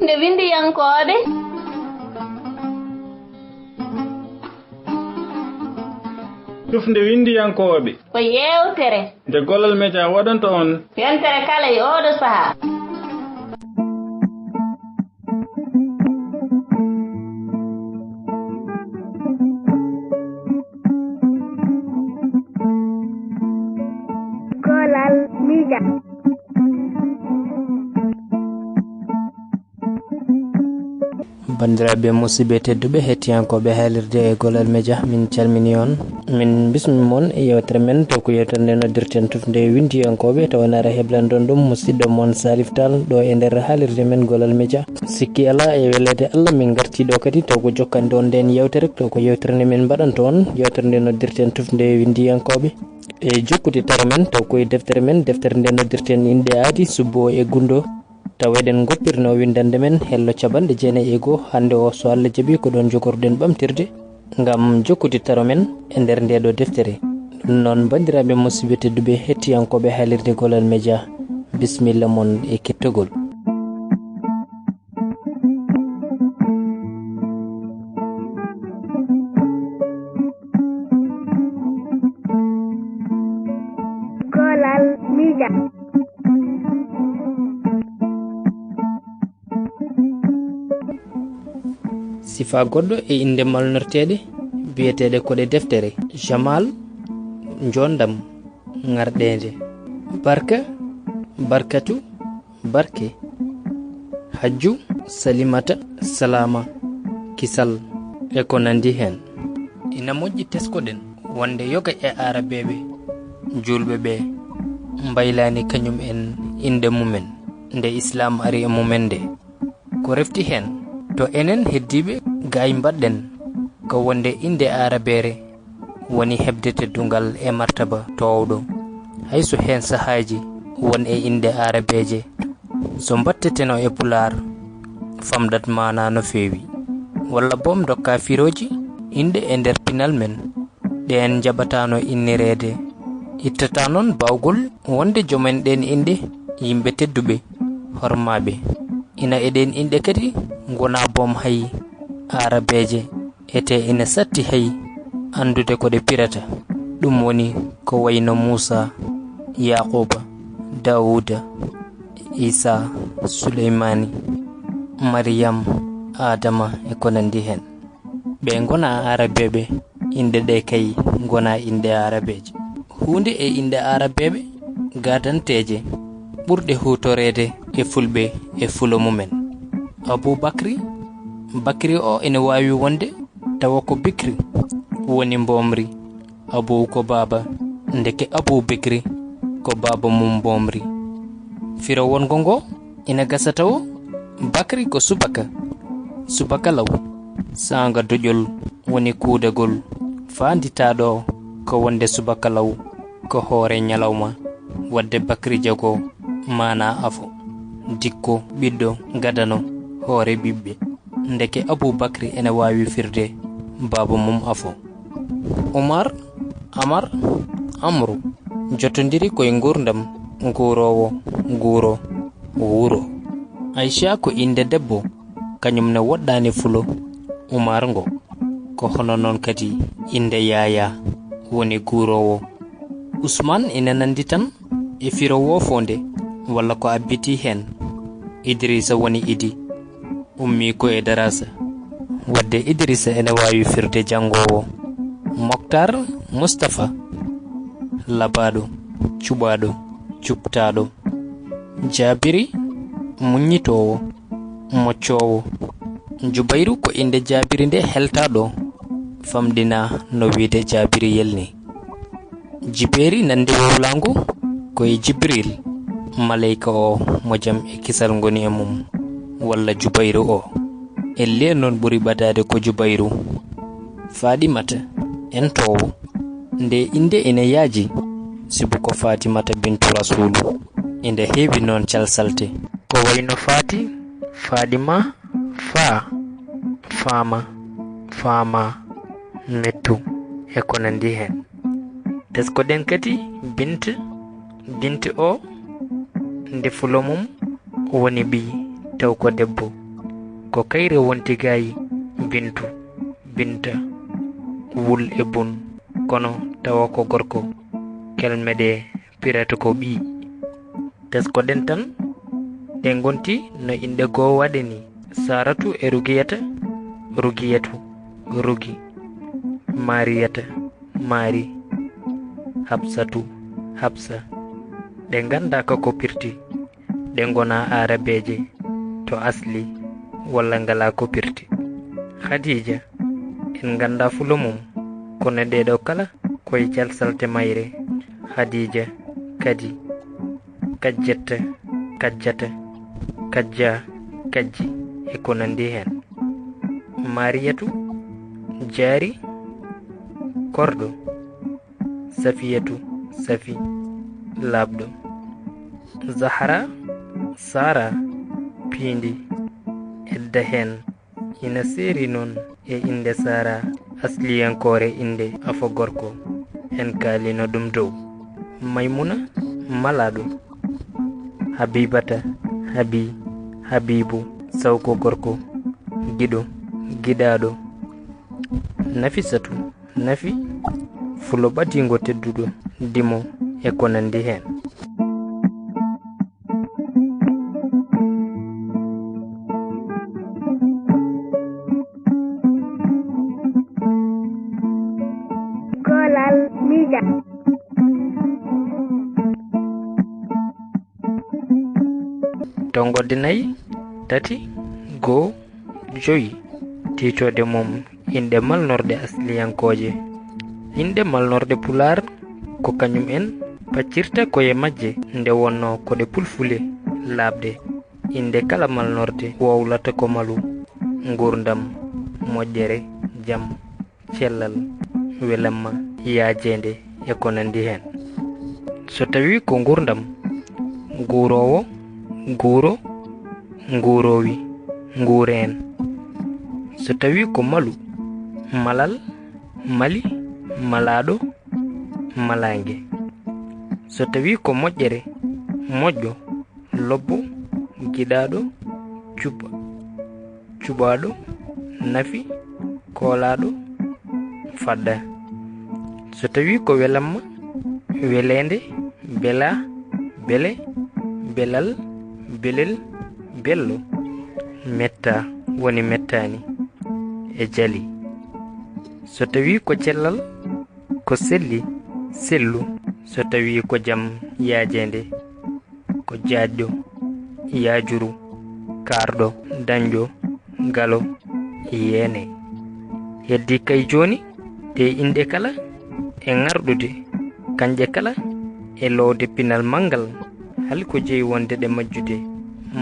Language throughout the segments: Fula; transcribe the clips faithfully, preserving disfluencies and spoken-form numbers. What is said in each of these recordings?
Nde winndiyankooɓe. Tufnde winndiyankooɓe. Ko yeewtere. Nde Gollal Media waɗanta on. Yontere kala e ooɗo sahaa. Gollal Media. Banndiraaɓe musidɓe tedduɓe, hettiyankooɓe haalirde e Gollal Media, min calmini on. Min bismi mon e yewtere men, taw ko yewtere nde noddirten tufnde winndiyankooɓe, tawa nara heblandon ɗum musidɗo mon Salif Tall ɗo e nder haalirde men Gollal Media. Sikki alaa, e weleede Allah, min ngarti ɗo kadi taw ko jokkande on nden yewtere, taw ko yewtere nde min mbaɗanta on, yewtere nde noddirten tufnde winndiyankooɓe. E jokkude taro men, taw ko e deftere men, deftere nde noddirten inɗe aadi, subbo e gunndo. Taw eɗen ngoppirno winndannde men hello capanɗe jeenayi e goo. Hannde o, so Allah jaɓi, ko ɗoon jogorɗen ɓamtirde ngam jokkude taro men e nder nde ɗo deftere. Ɗum noon, banndiraaɓe musidɓe tedduɓe, hettiyankooɓe haalirde Gollal Media, bisimilla mon e kettogol. Gollal Media. Sifa goɗɗo e innde malnorteeɗe biyeteeɗe ko ɗe deftere: Jamal, njoondam, ŋarɗeende. Barka, barkatu, barke. Hajju, salimata, salama, kisal, e ko nanndi heen. Ina moƴƴi teskoɗen wonde yoga e aarabeeɓe juulɓe ɓe mbaylaani kañum en innde mumen nde Islaam ari e mumen nde. Ko refti heen, to enen heddiiɓe gaay mbaɗɗen ko wonde innde aarabeere woni heɓde teddungal e martaba toowɗo, hay so heen sahaaji won e innde aarabeeje, so mbaɗteteno e pulaar, famɗat maanaa no feewi. Walla boom ndokka firooji inɗe e nder pinal men, ɗeen njaɓataano innireede. Ittata noon baawgol wonde joom en ɗeen inɗe yimɓe tedduɓe, hormaaɓe. Ina e ɗeen inɗe kadi ngonaa boom hay aarabeeje, etee ina satti hay anndude ko ɗe pirata. Ɗum woni ko wayno Muusaa, Yaaquuba, Daawuuda, Iisaa, Suleymaani, Mariyam, Aadama, e ko nanndi heen. Ɓe ngonaa aarabeeɓe, inɗe ɗe kay ngonaa inɗe aarabeeje. Huunde e inɗe aarabeeɓe gaadanteeje ɓurɗe huutoreede e fulɓe e fulo mumen. Abuu Bakri, Bakri o ina waawi wonde tawa ko bikri woni mboomri. Abuu ko baaba, ndeke Abuu Bikri ko baaba mum mboomri. Firo wonngo ngo ina gasa tawo Bakri ko subaka, subaka law. Saanga doƴol woni kuudagol, faanditaaɗo ko wonde subaka law ko hoore ñalawma, waɗde Bakri jagoo maanaa afo, dikko ɓiɗɗo gadano hoore ɓiɓɓe. Ndeke Abuu Bakri ene waawi firde baaba mum afo. Umar, Amar, Amru, jotondiri ko e nguurndam, nguuroowo, nguuro, wuro. Ayca ko innde debbo, kañum ne woɗɗaani fulo Umar ngo. Ko hono noon kadi innde Yaayaa woni guuroowo. Usmaan ina nanndi tan e firo woofoonde walla ko abbitii heen. Idiriisa woni Idi, ummii ko e daraasa. Waɗde Idiriisa ene waawi firde janngoowo. Moktaar, Mustafa, labaaɗo, cuɓaaɗo, cuɓtaaɗo. Jaabiri, muññitoowo, moccoowo. Jubayru ko innde Jaabiri nde heltaa ɗo, famɗinaa no wiyde Jaabiri yelnii. Jibeeri nande wowlaangu ko e Jibril, maleyka o mo jam e kisal ngoni e mum, walla Jubayru o. Ellee noon ɓuri ɓadaade ko Jubayru. Faɗimata, entoowo. Nde innde ina yaaji, sibu ko Fatimata bintu Rasuulu. Ina heewi noon calsalte. Ko wayno Faati, Faɗima, Faa, Faama, Faama, Mettu, e ko nanndi heen. Teskoɗen kadi Bint, Bint o, nde fulo mum woni ɓiy, taw ko debbo. Ko kayre wonti gaayi, Bintu, Binta, wul e bun, kono tawa ko gorko. Kelme ɗe pirata ko ɓii. Teskoɗen tan, ɗe ngonti no inɗe goo waɗe ni, Saaratu e Rugiyata, Rugiyatu, Rugi, Maariyata, Maari, Hafsatu, Hafsa. Ɗe nganndaaka ko pirti, ɗe ngonaa aarabeeje to asli walla ngalaa ko pirti. Khadiija, en nganndaa fulo mum, kono ɗee ɗoo kala ko e calsalte mayre. Khadiija, kadi, Kajjatta, Kajjata, Kajja, Kajji, e ko nanndi heen. Maariyatu, Jaari, Korɗo. Safiyatu, Safi, laaɓɗo. Zahra, Sara, piindi, edda heen. Ina seeri noon e innde Sara, asliyankoore innde afo gorko. En kaalino ɗum dow. Maymuna, malaaɗo. Habibata, Habi, Habibu, sawko gorko. Giɗo, giɗaaɗo. Nafisatu, Nafi, fulo ɓadiingo tedduɗo, dimo, e ko nanndi heen. Kolal mija. Tonngorde nayi, tati, goo, joyi. Tiitoode mum, inɗe malnorɗe asliyankooje. Inɗe malnorɗe Pulaar ko kañum en paccirta koye majje, nde wonnoo ko ɗe pulfule laaɓɗe. Innde kala malnorɗe wowlata ko malu, nguurndam, moƴƴere, jam, cellal, welamma, yaajeende, e ko nanndi heen. So tawii ko nguurndam, nguuroowo, nguuro, nguuroowi, nguureen. So tawii ko malu, malal, mali, malaaɗo, malaange. So tawii ko moƴƴere, moƴƴo, lobbo, giɗaaɗo, cuɓa, cuɓaaɗo, nafi, koolaaɗo, fadda. So tawii ko welamma, weleende, belaa, bele, belal, belel, bello, mettaa, woni mettaani, e jali. So tawii ko cellal, ko selli, sellu. So tawii ko jam yaajeende, ko jaajɗo, yaajuru, kaarɗo, dañɗo, galo, yeene. Heddii kay jooni, ɗee inɗe kala e ŋarɗude, kañƴe kala e loowde pinal manngal, hali ko jeyi wonde ɗe majjude,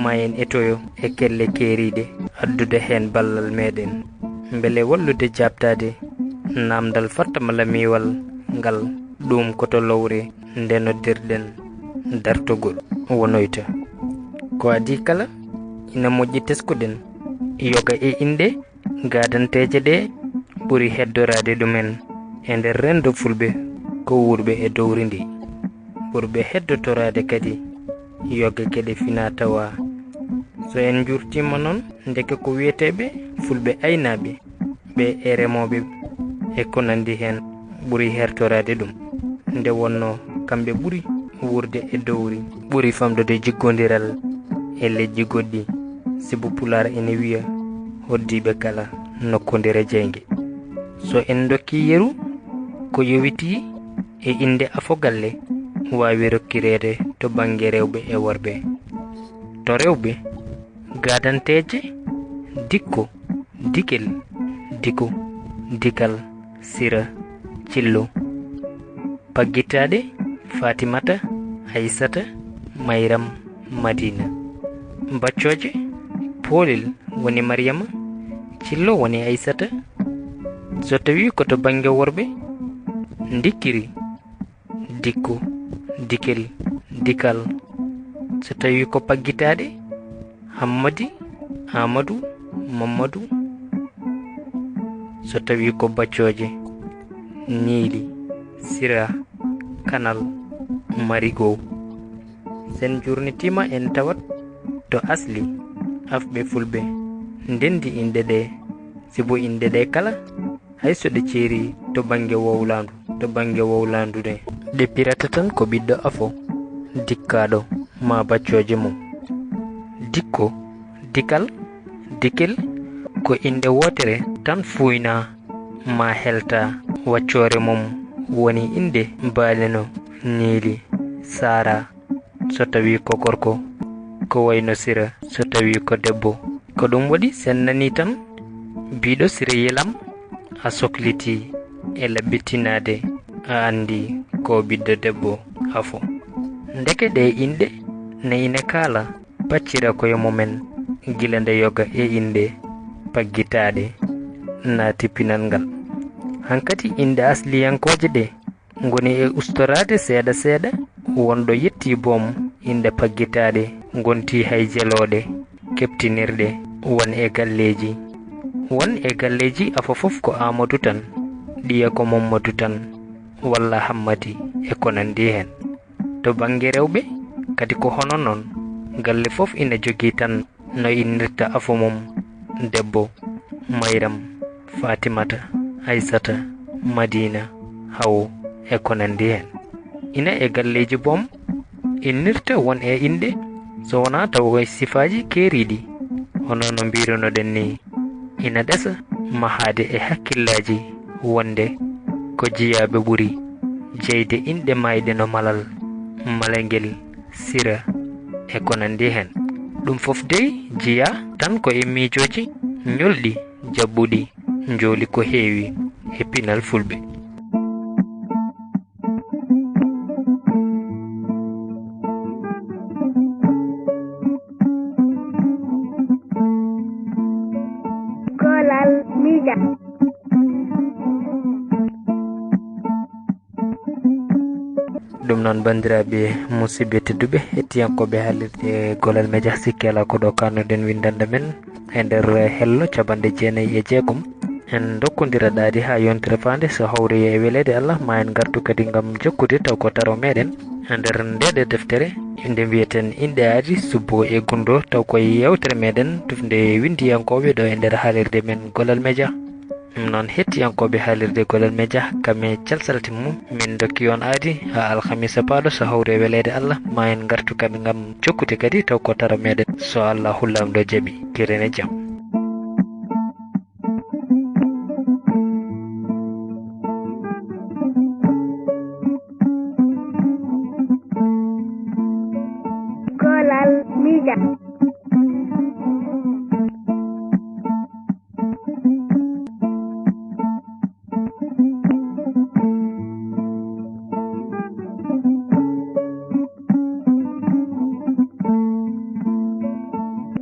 ma en etoyo e kelle keeriiɗe, addude heen ballal meeɗen, mbele wallude jaabtaade naamndal fartaŋŋe lamiiwal ngal, ɗum ko to lowre nde noddirɗen dartogol wonoyta. Ko adii kala, ina moƴƴi teskoɗen yoga e inɗe gaadanteeje ɗe ɓuri heddoraade ɗumen e nder renndo fulɓe ko wuurɓe e dowri ndi. Ɓurɓe heddotoraade kadi yoga geɗe finaa-tawaa. So en njuurtiima noon, ndeke ko wiyeteeɓe fulɓe aynaaɓe, ɓe e remooɓe e ko nanndi heen ɓuri hertoraade ɗum, nde wonnoo kamɓe ɓuri wuurde e dowri, ɓuri famɗude jiggondiral e leƴƴi goɗɗi, sibu Pulaar ene wiya, "Hoɗdiiɓe kala nokku ndere jeynge." So en ndokkii yeru, ko yowitii e innde afo galle waawi rokkireede to bannge rewɓe e worɓe. To rewɓe, gaadanteeje, Dikko, Dikel, Diku, Dikal, Sira, Cillo. Paggitaaɗe, Fatimata, Aysata, Mayram, Madina. Baccooje, Poolel woni Maryama, Cillo woni Aysata. So tawii ko to bannge worɓe, Ndikkiri, Dikku, Dikel, Dikal. So tawii ko paggitaaɗe, Hammadi, Aamadu, Mammadu. So tawii ko baccooje, Niili, Sira, Kanal, Marigo. So en njuurnitiima en tawat to asli afɓe fulɓe, ndenndi inɗe ɗee, sibu inɗe ɗee kala, hay so ɗe ceerii to bannge wowlaandu, to bannge wowlaandu ne, ɗe pirata tan ko ɓiɗɗo afo, dikkaaɗo, maa baccooje mum. Dikko, dikal, dikil, ko innde wootere tan fuuynaa maa heltaa. Waccoore mum woni innde baaleno, niili, saara, so tawii ko gorko, ko wayno Sira, so tawii ko debbo. Ko ɗum waɗi, sen nanii tan biiɗo Sira Yelam, a soklitii e laɓɓitinaade, a anndi ko ɓiɗɗo debbo afo. Ndeke ɗee inɗe ne ina kaala, paccira koye mumen gila nde yoga e inɗe paggitaaɗe naati pinal ngal. Hankadi inɗe asliyankooje ɗee ngoni e ustoraade seeɗa seeɗa, won ɗo yettii boom inɗe paggitaaɗe, ngontii hay jelooɗe keɓtinirɗe won e galleeji. Won e galleeji afo fof ko Aamadu tan, ɗiya ko Mammadu tan, walla Hammadi e ko nanndi heen. To bannge rewɓe kadi ko hono noon, galle fof ina jogii tan no innirta afo mum, debbo, Mayram, Fatimata, Aysata, Madiina, Hawo e ko nanndi heen. Ina e galleeji boom innirta won e inɗe, so wonaa taw ko e sifaaji keeriiɗi, hono no mbiirunoɗen nii. Ina ɗesa mahaade e hakkillaaji wonde ko jiyaaɓe ɓuri jeyde inɗe maayɗe no Malal, Malangel, Sira e ko nanndi heen. Ɗum fof dey jeyaa tan ko e miijooji ñolɗi, jaɓɓuɗi, njooli ko heewi e pinal Fulɓe. Golal Media. Ɗum noon, banndiraaɓe musidɓe tedduɓe, hettiyankooɓe haalirde Golal Media, sikke alaa ko ɗo kaannoɗen winndannde men e nder hello capanɗe jeenayi e jeegom. En ndokkondira ɗaadi haa yontere faande, so hawri e weleede Allah, ma en ngartu kadi ngam jokkude taw ko taro meɗen e nder ndeɗe deftere, nde mbiyeten Inɗe Aadi, Subbo e Gunndo, taw ko e yewtere meɗen tufnde winndiyankooɓe ɗo e nder haalirde men Golal Media. Ɗum noon, hettiyankooɓe haalirde Golal Media, kam e calsalti mum, min ndokki on aadi haa alhamisa paaɗo, so hawri e weleede Allah, ma en ngartu kadi ngam jokkude kadi taw ko taro meɗen, so Allahu Laamɗo jaɓi. Kerene jam. Golal Media.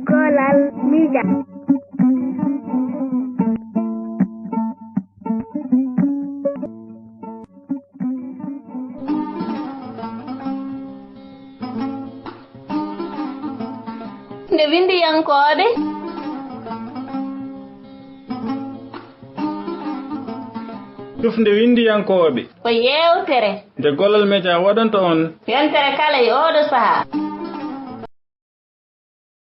Golal Media. Nde winndiyankooɓe. Tufnde winndiyankooɓe. Ko yeewtere. Nde Golal Media waɗanta on. Yontere kala e ooɗo sahaa.